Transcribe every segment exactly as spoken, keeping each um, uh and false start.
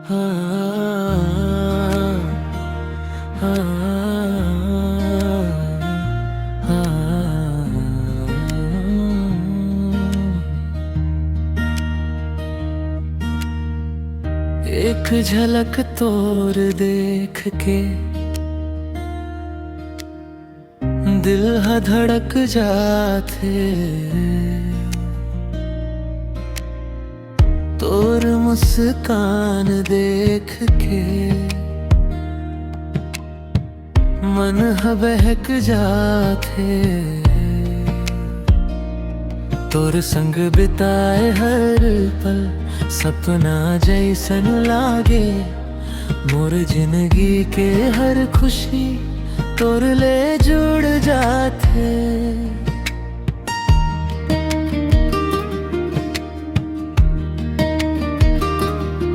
हाँ, हाँ, हाँ। एक झलक तोर देख के दिल ह धड़क जाथे, तोर मुस्कान देख के मन ह बहक जाथे। तोर संग बिताए हर पल सपना जैसन लागे, मोर जिंदगी के हर खुशी तोर ले जुड़ जाथे।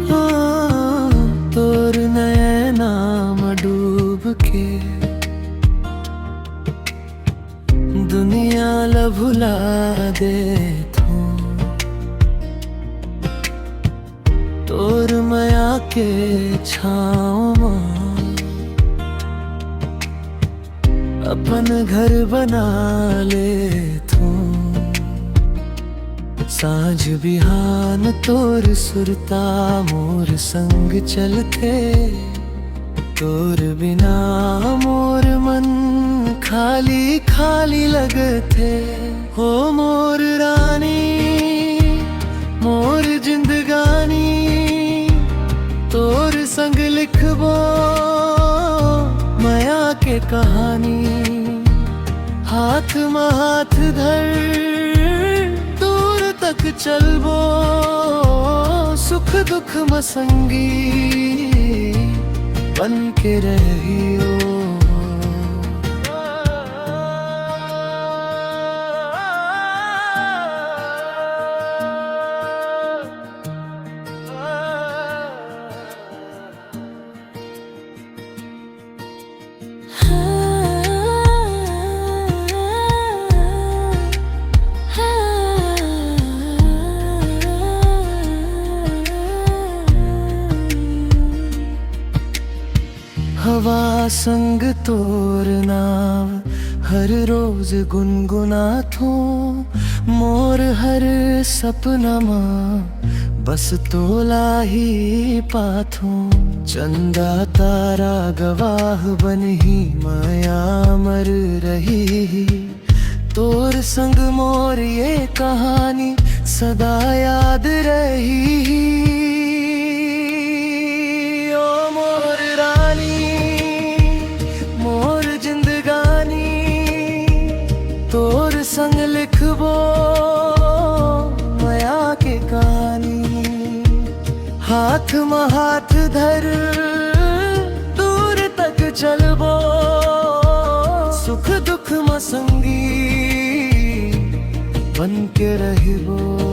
ओ, तोर नैना म डूब के दुनिया ल भुला देथों। तोर मया के छाँव म अपन घर बना लेथों। साँझ बिहान तोर सुरता मोर संग चलथे, तोर बिना मोर मन खाली खाली लगथे। हो मोर रानी, मोर जिंदगानी, तोर संग लिखबो मया के कहानी। हाथ म हाथ धर दूर तक चलबो, सुख दुख म संगी बन के रहियो। हवा संग तोर नाव हर रोज गुनगुनाथों। मोर हर सपना मा बस तोला ही पाथों। चंदा तारा गवाह बनही मया अमर रही। तोर संग मोर ये कहानी सदा याद रही। ओ मोर रानी, मोर जिंदगानी, तोर संग लिखबो मया के कहानी। हाथ म हाथ धर दूर तक चलबो, सुख दुख म संगी बन के रहिबो।